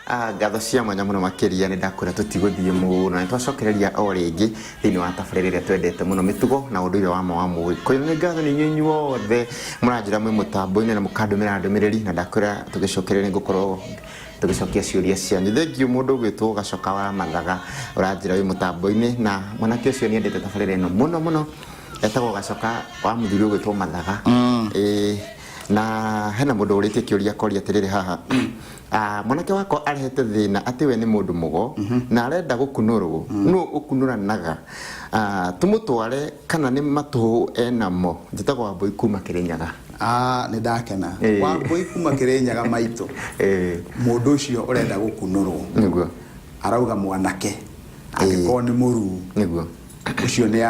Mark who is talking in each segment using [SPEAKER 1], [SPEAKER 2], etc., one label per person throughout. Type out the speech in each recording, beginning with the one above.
[SPEAKER 1] Ah, ngatho cia mwanya mũno makĩria nĩ ndakwĩra tũtigũthiĩ mũno nĩ twacokereria o rĩngĩ thĩinĩ wa tabarĩra ĩrĩa twendete mũno, mĩtugo na ũndũire wa ma wa Mũgĩkũyũ. Nĩ ngatho nĩ inyuĩ inyuothe mũranjĩra mwĩ mũtambo-inĩ na mũkandũmĩra ndũmĩrĩri, na ndakwĩra tũgĩcokereria nĩ ngũkorwo tũgĩcokia ciũria cianyu. Thengiũ mũndũ ũgwĩtwo Gacoka wa Mathaga ũranjĩra wĩ mũtambo-inĩ, na mwanake ũcio nĩ endete tabarĩra ĩno mũno mũno, etagwo Gacoka wa mũthuri ũgwĩtwo Mathaga. Ĩĩ, na hena mũndũ ũrĩtie kĩũria akoria atĩrĩrĩ haha, Ah, mwanake wakwa arehete thĩna atĩ we nĩ mũndũ mũgo na arenda gũkunũrwo, nũ ũkunũranaga? Ah, tũmũtware kana nĩ matũhũ enamo? Njĩtagwo Wambũi kuma Kĩrĩnyaga.
[SPEAKER 2] Ah, nĩ ndakena. Wambũi kuma Kĩrĩnyaga maitũ. Mũndũ ũcio ũrenda gũkunũrwo. Arauga mwanake angĩkorwo nĩ mũruu. Ũcio nĩ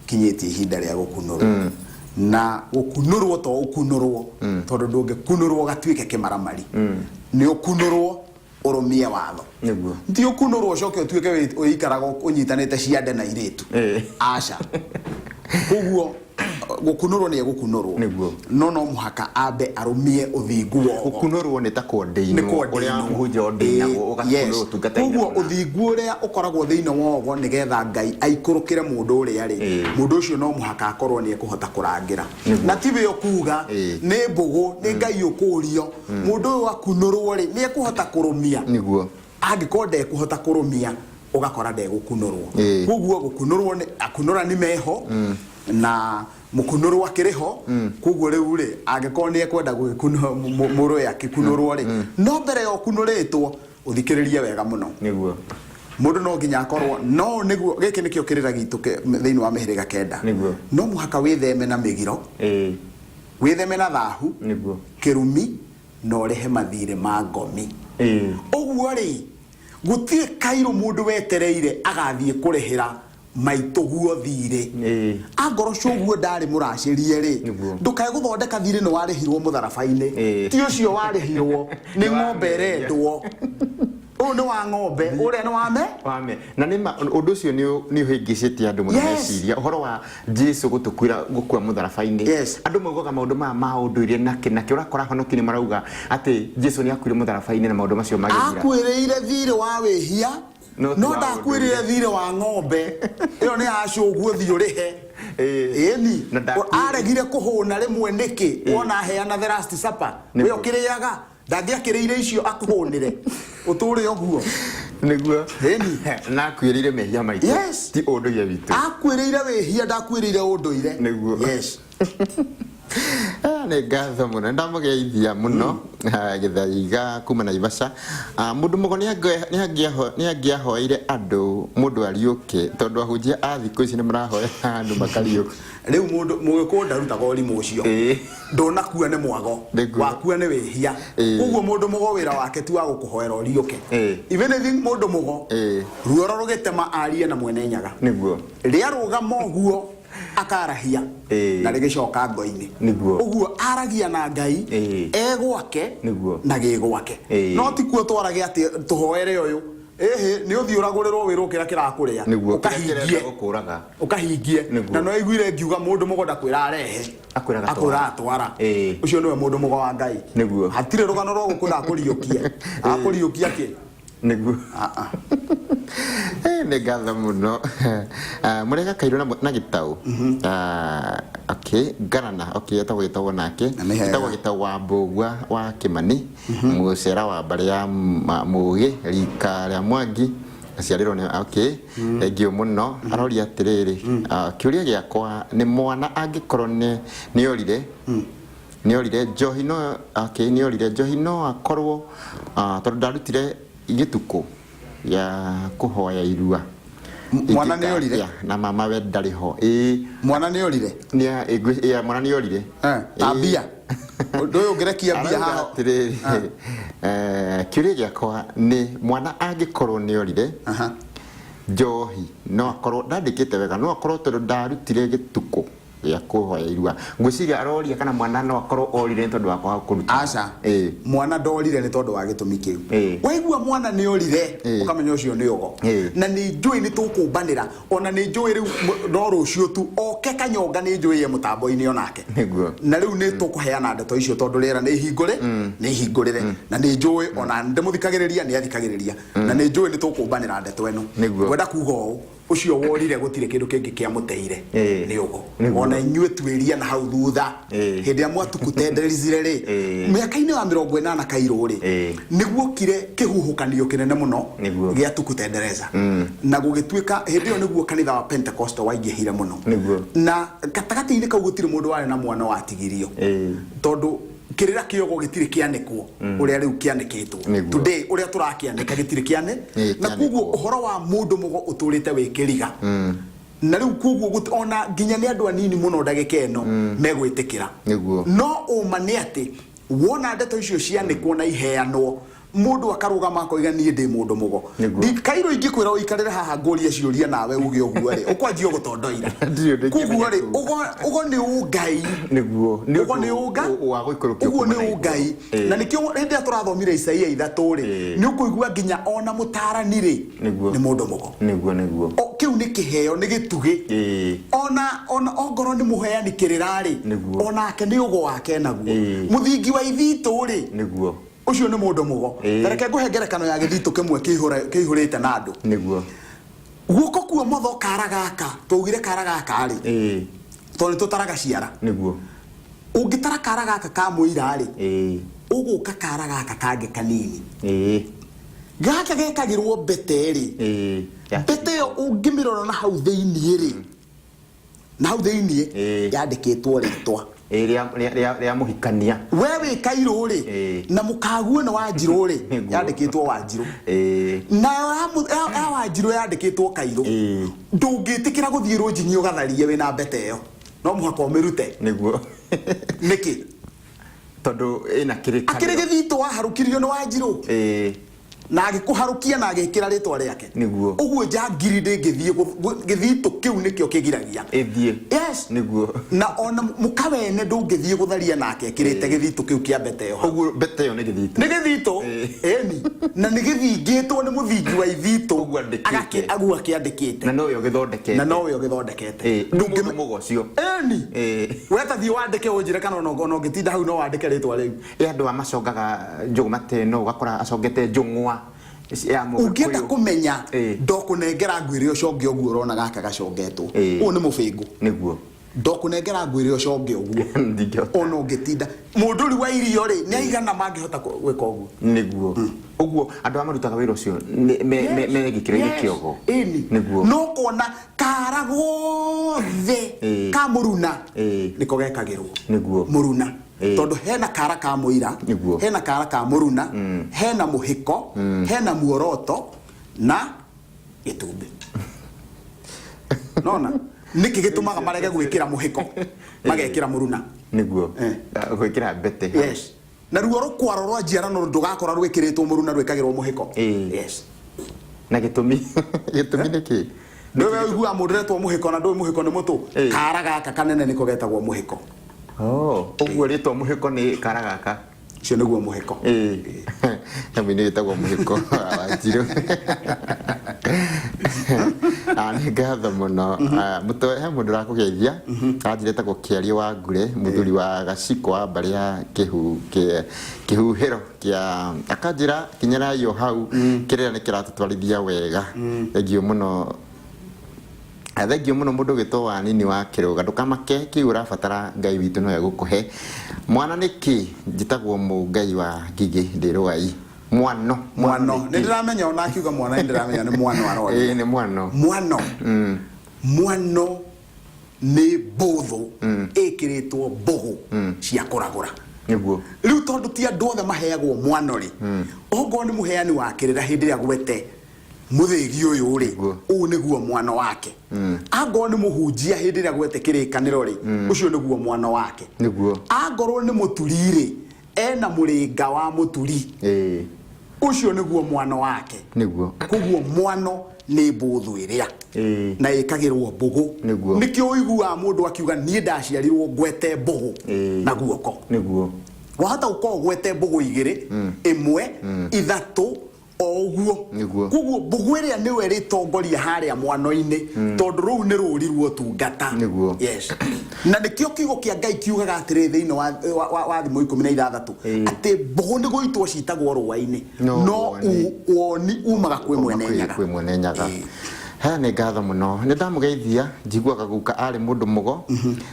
[SPEAKER 2] akinyĩtie ihinda rĩa gũkunũrwo. Na gũkunũrwo to ũkunũrwo, tondũ ndũngĩkunũrwo ũgatuĩke kĩmaramari. Nĩ ũkunũrwo ũrũmie watho. Ti ũkunũrwo ũcoke ũtuĩke ũikaraga ũnyitanĩte ciande na airĩtu. Aca. Koguo gũkunũrwo nĩ egũkunũrwo. No no mũhaka ambe arũmie ũthingu wogo.
[SPEAKER 1] Gũkunũrwo nĩ ta
[SPEAKER 2] kũordainwo,
[SPEAKER 1] Nĩ ũrĩa mũhunjia ordinagwo, ũgakunũrwo ũtungata-inĩ
[SPEAKER 2] Koguo mũna. Ũthingu ũrĩa ũkoragwo thĩinĩ wa ogo nĩgetha Ngai aikũrũkĩre mũndũ ũrĩa rĩ, mũndũ ũcio no mũhaka akorwo nĩ ekũhota kũrangĩra. Na ti we ũkuga, nĩ mbũgũ, nĩ Ngai ũkũrio. Mũndũ ũyũ akunũrwo rĩ, nĩ ekũhota kũrũmia? Angĩkorwo ndekũhota kũrũmia, ũgakora ndegũkunũrwo. Koguo gũkunũrwo nĩ akunũrani meho, na mũkunũrwo akĩrĩ ho. Koguo rĩu rĩ, angĩkorwo nĩ ekwenda mũrũ ũyũ akĩkunũrwo rĩ, no mbere ya ũkunũrĩtwo ũthikĩrĩrie wega mũno. Mũndũ no nginya akorwo no nĩguo gĩkĩ nĩkĩo kĩrĩra gitũ thĩinĩ wa mĩhĩrĩga kenda. No mũhaka wĩtheme na mĩgiro, wĩtheme na thahu, kĩrumi, na ũrĩhe mathirĩ ma ngomi. Ũguo rĩ, gũtirĩ kairũ mũndũ wetereire agathiĩ kũrĩhĩra maitũguo thirĩ. Angorwo cũguo ndarĩ mũracĩrie rĩ, ndũkae gũthondeka thirĩ nĩ warĩhirwo mũtharaba-inĩ. Ti ũcio warĩhirwo nĩ ng'ombe ĩrendwo. Ũyũ nĩ wa ng'ombe, ũrĩa nĩ wa me?
[SPEAKER 1] Wa me. Na nĩ ma ũndũ ũcio nĩ ũhĩngĩcĩte andũ mũno meciria ũhoro wa Jesu gũtũkuĩra gũkua mũtharaba-inĩ. Andũ maugaga maũndũ maya ma ũndũire nakĩ nakĩ, ũrakora ahonoki nĩ marauga atĩ Jesu nĩ akuire mũtharaba-inĩ na maũndũ macio magĩthira.
[SPEAKER 2] Akuĩrĩire thirĩ wa wĩhia
[SPEAKER 1] No ti
[SPEAKER 2] no
[SPEAKER 1] wa
[SPEAKER 2] ndakuĩrĩire
[SPEAKER 1] ũndũire.
[SPEAKER 2] thirĩ wa ng'ombe. Ĩyo nĩ ya cũguo thiĩ ũrĩhe. Ĩni.
[SPEAKER 1] Na ndakuĩrĩire.
[SPEAKER 2] Aregire kũhũna rĩmwe nĩkĩ? Wona aheana the last supper. We ũkĩrĩaga? Ndangĩakĩrĩire icio akũhũnĩre ũtũre ũguo.
[SPEAKER 1] Ĩni. Na akuĩrĩire mehia maitũ. Ti ũndũire witũ.
[SPEAKER 2] Akuĩrĩire wĩhia, ndakuĩrĩire ũndũire.
[SPEAKER 1] Ah, nĩ ngatho mũno, ndamũgeithia mũno. Ah, Gĩthaiga kuma Naivasha. Ah, mũndũ mũgo nĩ angĩahoeire andũ mũndũ ariũke, tondũ ahunjia a thikũ ici nĩ marahoya andũ makariũka.
[SPEAKER 2] Rĩu mũndũ mũgĩkũyũ ndarutaga ũrimũ ũcio. Ndũnakua nĩ mwago. Wakua nĩ wĩhia. Koguo mũndũ mũgo wĩra wake ti wa gũkũhoera ũriũke. If anything mũndũ mũgo ruoro rũgĩtema arie na mwene Nyaga. Rĩarũgama ũguo akarahia na rĩgĩcoka ngo-inĩ. Ũguo aragia na Ngai e gwake na gĩ gwake. No ti kuo twarage atĩ tũhoere ũyũ. Ĩhĩ, nĩ ũthiĩ ũragũrĩrwo wĩrwo kĩrĩa kĩrakũrĩa.
[SPEAKER 1] Kĩrĩa
[SPEAKER 2] Ũkahingie.
[SPEAKER 1] kĩrenda gũkũraga.
[SPEAKER 2] Ũkahingie. Na nĩ waiguire ngiuga mũndũ mũgo ndakwĩra arehe.
[SPEAKER 1] Akwĩraga
[SPEAKER 2] Akwĩraga twara. Ũcio nĩwe mũndũ mũgo wa Ngai. Hatirĩ rũgano rwa gũkwĩra akũriũkie. Akũriũkia kĩ? Ah, ah.
[SPEAKER 1] Nĩ ngatho mũno. Ah, mũrega kairũ na gĩtaũ. Ah, okay, ngarana, okay, etagwo gĩtaũ nake.
[SPEAKER 2] Na nĩ hega.
[SPEAKER 1] Etagwo gĩtaũ wa Mbũgua wa Kĩmani, mũcera wa mbarĩ ya Mũgĩ, rika rĩa Mwangi, aciarĩrwo nĩ, okay, thengiũ mũno. Aroria atĩrĩrĩ, ah, kĩũria gĩakwa nĩ mwana angĩkorwo nĩ orire, nĩ orire njohi no, okay, nĩ orire njohi no akorwo, ah, tondũ ndarutire gĩtukũ gĩa kũhoya irua.
[SPEAKER 2] Mwana nĩ orire?
[SPEAKER 1] Ingĩka atĩa? Na mama we ndarĩ ho. Ĩĩ.
[SPEAKER 2] Mwana nĩ orire?
[SPEAKER 1] Nĩ a, ĩ, ngwĩ, ĩ, mwana nĩ orire.
[SPEAKER 2] Ta mbia. Ũndũ ũyũ ũngĩrekia mbia
[SPEAKER 1] Arauga
[SPEAKER 2] haha.
[SPEAKER 1] atĩrĩrĩ, kĩũria gĩakwa nĩ mwana angĩkorwo nĩ orire njohi no akorwo ndandĩkĩte wega, no akorwo tondũ ndarutire gĩtukũ Gĩa kũhoya irua. Ngwĩciria aroria kana mwana no akorwo orire nĩ tondũ wa kwaga kũruta.
[SPEAKER 2] Aca, mwana ndorire nĩ tondũ wa gĩtũmi kĩu. Waigua mwana nĩ orire, ũkamenya ũcio nĩ ũgo. Na nĩ njũĩ nĩ tũkũmbanĩra, ona nĩ njũĩ rĩu no rũciũ tu oke kanyonga nĩ njũĩ e mũtambo-inĩ onake. Na rĩu nĩ tũkũheana ndeto icio tondũ rĩera nĩ ihingũre, nĩ ihingũrĩre. Na nĩ njũĩ ona ndĩmũthikagĩrĩria nĩ athikagĩrĩria. Na nĩ njũĩ nĩ tũkũmbanĩra ndeto ĩno. Ngwenda kuga ũũ, ũcio worire gũtirĩ kĩndũ kĩngĩ kĩamũteire nĩ ũgo. Ona inyuĩ tuĩria na hau thutha hĩndĩ ĩrĩa mwatukutenderizire rĩ, mĩaka-inĩ ya 80 kairũ rĩ, nĩguokire kĩhuhũkanio kĩnene mũno gĩa tukutendereza. Na gũgĩtuĩka hĩndĩ ĩyo nĩguo kanitha wa Pentecostal waingĩhire mũno. Na gatagatĩ-inĩ kau gũtirĩ mũndũ warĩ na mwana watigirio. Tondũ kĩrĩra kĩogo gĩtirĩ kĩanĩkwo ũrĩa rĩu kĩanĩkĩtwo. Today ũrĩa tũrakĩanĩka gĩtirĩ kĩane. Na koguo ũhoro wa mũndũ mũgo ũtũrĩte wĩ kĩriga. Na rĩu koguo ona nginya nĩ andũ anini mũno ndagĩka ĩno megwĩtĩkĩra. No ũma nĩ atĩ wona ndeto icio cianĩkwo na iheanwo, mũndũ akarũgama akoiga niĩ ndĩ mũndũ mũgo. Kairũ ingĩkwĩra ũikarĩre haha ngũrie ciũria nawe uge ũguo rĩ, ũkwanjia gũtondoira. Koguo rĩ, ũgo nĩ ũngai. Ũgo nĩ ũnga? Ũguo nĩ ũngai. Na nĩkĩo hĩndĩ ĩrĩa tũrathomire Isaia 3 rĩ, nĩ ũkũigua nginya ona mũtarani rĩ, nĩ mũndũ mũgo. Kĩu nĩ kĩheo, nĩ gĩtugĩ. Ona ongorwo nĩ mũheani kĩrĩra rĩ, onake nĩ ũgo wake naguo. Mũthingi wa ithitũ rĩ, ũcio nĩ mũndũ mũgo. Tareke ngũhe ngerekano ya gĩthitũ kĩmwe kĩihũrĩte na andũ. Guoko kwa ũmotho kara gaka, twaugire kara gaka rĩ, tondũ nĩ tũtaraga ciara. Ũngĩtara kara gaka ka mũira rĩ, ũgũka kara gaka kangĩ kanini. Gaka gekagĩrwo mbete rĩ, mbete ĩyo ũngĩmĩrora na hau thĩiniĩ rĩ, na hau thĩiniĩ yandĩkĩtwo rĩtwa
[SPEAKER 1] rĩa mũhikania.
[SPEAKER 2] We wĩ kairũ rĩ, na mũkaguo nĩ Wanjirũ rĩ, yandĩkĩtwo Wanjirũ. Nayo ya Wanjirũ yandĩkĩtwo kairũ. Ndũngĩtĩkĩra gũthiĩ rũnjinyi ũgatharie wĩna mbete ĩyo, no mũhaka ũmĩrute. Nĩkĩ?
[SPEAKER 1] Tondũ ĩna kĩrĩkanĩro.
[SPEAKER 2] Akĩrĩ gĩthitũ waharũkirio nĩ Wanjirũ. Na agĩkũharũkia na agĩkĩra rĩtwa rĩake. Ũguo njangiri ndĩngĩthiĩ gĩthitũ kĩu nĩkĩo kĩgiragia.
[SPEAKER 1] Ĩthiĩ.
[SPEAKER 2] Yes. Na ona mũka wene ndũngĩthiĩ gũtharia nake ekĩrĩte gĩthitũ kĩu kĩa mbete ĩyo hau.
[SPEAKER 1] Ũguo mbete ĩyo nĩ gĩthitũ.
[SPEAKER 2] Nĩ gĩthitũ. Ĩni. Na nĩ gĩthingĩtwo nĩ mũthingi wa ithitũ.
[SPEAKER 1] Ũguo andĩkĩte.
[SPEAKER 2] Ũguo akĩandĩkĩte.
[SPEAKER 1] Na nowe ũgĩthondekete.
[SPEAKER 2] Na nowe ũgĩthondekete.
[SPEAKER 1] Nĩ mũndũ mũgo ũcio.
[SPEAKER 2] Ĩni. We ta thiĩ wandĩke ũnjĩre kana ona ũngĩtinda hau no wandĩke rĩtwa rĩu.
[SPEAKER 1] Ĩ andũ a macongaga njũgũma ta ĩno ũgakora acongete njũng'wa ya mũgĩkũyũ.
[SPEAKER 2] Ũngĩenda kũmenya ndokũnengera ngwĩre ũconge ũguo ũrona gaka gacongetwo. Ũyũ nĩ mũbĩngũ. Ndokũnengera ngwĩre ũconge ũguo.
[SPEAKER 1] Ndingĩhota.
[SPEAKER 2] Ona ũngĩtinda. Mũndũri wa irio rĩ, nĩ aigana mangĩhota gwĩka ũguo.
[SPEAKER 1] Ũguo andũ arĩa marutaga wĩra ũcio me gĩkĩro-inĩ kĩa ũgo.
[SPEAKER 2] Ĩni. No kona kara gothe ka mũruna nĩko gekagĩrwo. Mũruna. Tondũ hena kara ka mũira, hena kara ka mũruna, hena mũhĩko, hena muoroto na gĩtumbĩ. Nona nĩkĩ gĩtũmaga marege gwĩkĩra mũhĩko magekĩra mũruna?
[SPEAKER 1] Gwĩkĩra mbete.
[SPEAKER 2] Yes. Na ruo rũkwaro rwa njiarano ndũgakora rwĩkĩrĩtwo mũruna rwĩkagĩrwo mũhĩko. Yes.
[SPEAKER 1] Na gĩtũmi gĩtũmi nĩ kĩ?
[SPEAKER 2] Nĩwe ũiguaga mũndũ ũretwo mũhĩko na ndũĩ mũhĩko nĩ mũtũ. Kara gaka kanene nĩko getagwo mũhĩko.
[SPEAKER 1] Ũguo rĩtwa mũhĩko nĩ kara gaka.
[SPEAKER 2] Ũcio nĩguo mũhĩko.
[SPEAKER 1] Nyamũ-inĩ ĩtagwo mũhĩko wa Wanjirũ. Nĩ ngatho mũno. Mũtwe he mũndũ ũrakũgeithia. Anjĩra etagwo Kĩario wa Ngure, mũthuri wa Gaciko wa mbarĩ ya kĩhuhĩro kĩa akanjĩra kinyerai o hau kĩrĩra nĩ kĩratũtwarithia wega. Thengiũ mũno. Thengiũ mũno mũndũ ũgĩtwo wa nini wa kĩrũga, ndũkamake kĩu ũrabatara Ngai witũ no egũkũhe. Mwana nĩ kĩ? Njĩtagwo Mũngai wa Ngigĩ ndĩ Rwai. Mwano.
[SPEAKER 2] Mwano. Nĩ ndĩramenya ona akiuga mwana nĩ ndĩramenya nĩ mwano aroria.
[SPEAKER 1] Ĩĩ nĩ mwano.
[SPEAKER 2] Mwano. Mwano nĩ mbũthũ ĩkĩrĩtwo mbũgũ cia kũragũra. Rĩu tondũ ti andũ othe maheagwo mwano rĩ, ongorwo nĩ mũheani wa kĩrĩra hĩndĩ ĩrĩa gwete mũthĩgi ũyũ rĩ, ũũ nĩguo mwano wake. Angorwo nĩ mũhunjia hĩndĩ ĩrĩa gwete kĩrĩkanĩro rĩ, ũcio nĩguo mwano wake. Angorwo nĩ mũturi rĩ, ena mũrĩnga wa mũturi. Ũcio nĩguo mwano wake. Koguo mwano nĩ mbũthũ ĩrĩa na ĩkagĩrwo mbũgũ. Nĩkĩo ũiguaga mũndũ akiuga, "Niĩ ndaciarirwo ngwete mbũgũ na guoko." Wahota gũkorwo ũgwete mbũgũ igĩrĩ, ĩmwe, ithatũ, o ũguo. Koguo mbũgũ ĩrĩa nĩwe ĩrĩtongoria harĩa mwano-inĩ, tondũ rũu nĩ rũri rwa ũtungata. Yes, na nĩkĩo kiugo kĩa Ngai kiugaga atĩrĩ thĩinĩ wa Thimo 16 atĩ mbũgũ nĩ gũitwo citagwo rũa-inĩ, no woni umaga kwĩ Mwene Nyaga.
[SPEAKER 1] Kwĩ Mwene Nyaga. He nĩ ngatho mũno, nĩ ndamũgeithia. Njiguaga guka arĩ mũndũ mũgo.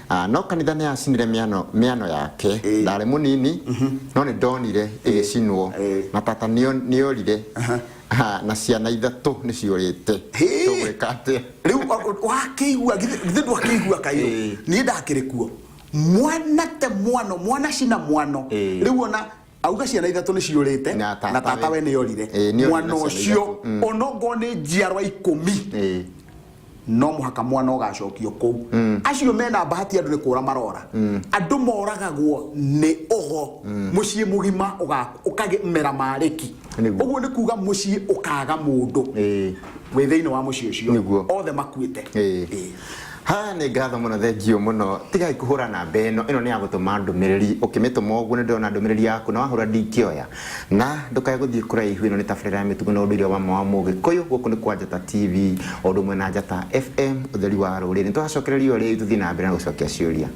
[SPEAKER 1] Ah, no kanitha nĩ yacinire mĩano mĩano yake. Ndarĩ mũnini, no nĩ ndonire ĩgĩcinwo. Na tata nĩorire. Ah, na ciana ithatũ nĩ ciũrĩte. Tũgwĩka atĩa?
[SPEAKER 2] Rĩu wakĩigua, githĩ ndwakĩigua kairũ? Niĩ ndakĩrĩ kuo mwana te mwano mwana cina mwano. Rĩu ona auga ciana ithatũ nĩ ciũrĩte.
[SPEAKER 1] Na tata
[SPEAKER 2] na tata we nĩ orire.
[SPEAKER 1] Ĩĩ, nĩ orire
[SPEAKER 2] mwana
[SPEAKER 1] na ciana
[SPEAKER 2] ũcio
[SPEAKER 1] ithatũ.
[SPEAKER 2] Onongorwo nĩ njiarwa 10, no mũhaka mwana ũgacokio kũu. Acio mena bahati, andũ nĩ kũra marora. Andũ moragagwo nĩ ũgo, mũciĩ mũgima ũkamera marĩki. Ũguo nĩ kuga mũciĩ ũkaga mũndũ wĩ thĩinĩ wa mũciĩ ũcio. Othe makuĩte.
[SPEAKER 1] Ha, nĩ ngatho mũno, thengio mũno. Tigai kũhũra namba ĩno, ĩno nĩ ya gũtũma ndũmĩrĩri. Ũkĩmĩtũma ũguo nĩ ndĩrona ndũmĩrĩri yaku, na wahũra ndingĩoya. Na ndũkae gũthiĩ kũraihu, ĩno nĩ tabarĩra ya mĩtugo na ũndũire wa ma wa Mũgĩkũyũ. Gũkũ nĩ kwa Njata TV o ũndũ ũmwe na Njata FM, ũtheri wa rũrĩrĩ. Nĩ twacokereria o rĩu, tũthiĩ na mbere na gũcokia ciũria.